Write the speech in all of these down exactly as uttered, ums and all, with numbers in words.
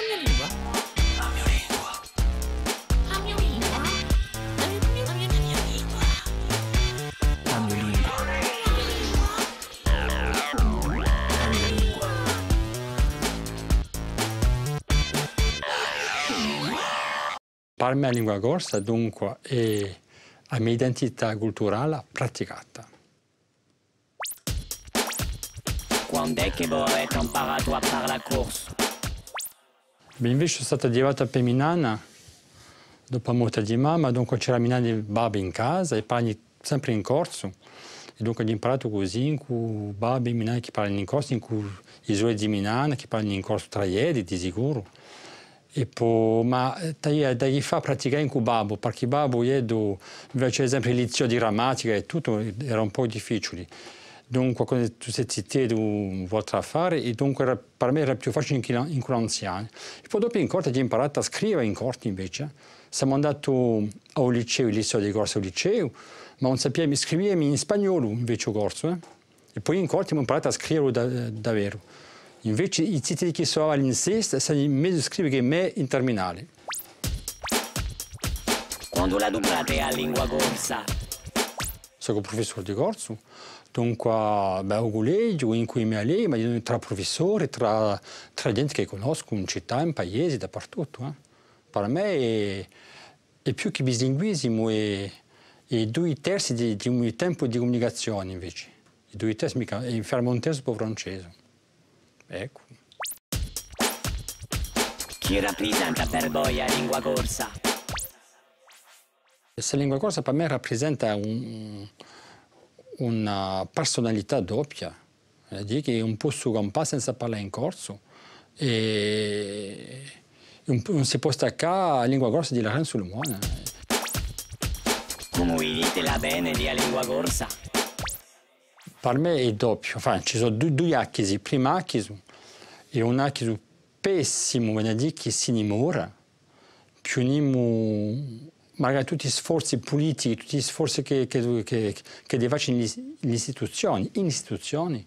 A mio lingua. A mio lingua. A mio lingua. A mio lingua. A mio lingua. Par mè a lingua corsa, dunque, hè a me identità culturale praticata. Quand'hè chì vo avete amparatu à parlà corsu? Bè, invece sò stata allevata per me nanna, dopu a morte di mamma, dunque c'era me nanna è babbu in casa è parlavanu sempre in corsu. È dunque aghju amparatu cusì, incù babbu è me nanna chì parlanu in corsu, incù i sorelli di me nanna chì parlanu in corsu trà elli, di sicuru. È po, ma, eh, t'aghju, t'aghju da fà praticà incù babbu, perchè babbu eiu, mi facia sempre i lizii di grammatica è tuttu, era un pocu difficiuli. Dunque, quandu tù sì ziteddu, ùn voli trà fà, è dunque era, per mè era più faciuli incù, incù l'anziani. È po dopu in corsu aghju amparatu à scriva in corsu invece. Semu andati à u liceu, u liceu di corsu, à u liceu, ma ùn sapiami, scriviami in spagnolu invece u corsu, eh. È po in corsu emu amparatu à scrivelu da, daveru. Invece i ziteddi chì sò avà in sesta, sanu megliu scriva chè mè in terminale. Quandu l'aduprate a lingua corsa? Sò prufissore di corsu, dunque, bè, à u cullegiu, incù i me allevi, ma trà prufissori, trà, trà ghjenti chì cunnoscu in cità, in paesi, dapertuttu, eh. Per mè hè, hè più chè bilinguisimu, hè, hè dui terzi di, di u me tempu di cumunicazioni, invece. I dui terzi, micca, hè fermu un terzu pè u francese. Eccu. Chì raprisenta per voi a lingua corsa? Sta lingua corsa per mè raprisenta un, una persunalità doppia, eh, dì chì ùn possu campà senza parlà in corsu è ùn, ùn si pò staccà a lingua corsa di Laurent Solomon, eh. Cumu vidite l'avvene di a lingua corsa? Per mè hè doppiu, enfin, ci sò du-, dui acchisi, primu acchisu, hè un acchisu pessimu, vene à dì chì si ni mora, più nimu, malgradu tutti i sforzi pulitichi, tutti i sforzi chì, chì, chì, chì si facenu in l'i-, in l'istituzioni, in istituzioni,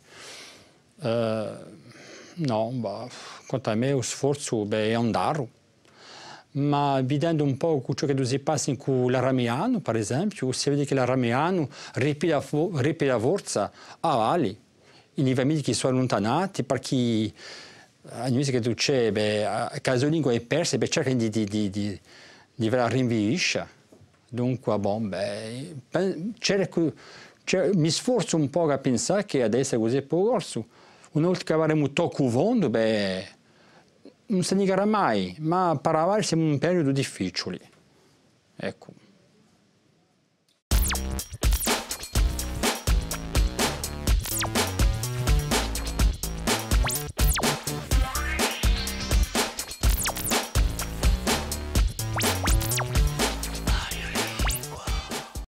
eh, nò, bah, quant'à mè u sforzu, bè, hè andaru. Ma videndu un pocu ciò chì si passa incù l'arameanu, per esempiu, si vede chì l'arameanu ripiglia fo-, ripiglia forza à valli, in i famigli chì sò alluntanati, perchè, eh, a notizia chì tù ci hè, bè, eh, chì a so lingua hè persa, bè, cercanu di, di, di, di, di vela rinviviscia. Dunque, bon, bè, pen-, cercu, cer-, mi sforzu un pocu à pensà chì hà da esse cusì pè u corsu. Una volta chì avaremu toccu u fondu, bè, ùn si nigarà mai, ma per avà simu in un periudu difficiuli. Eccu.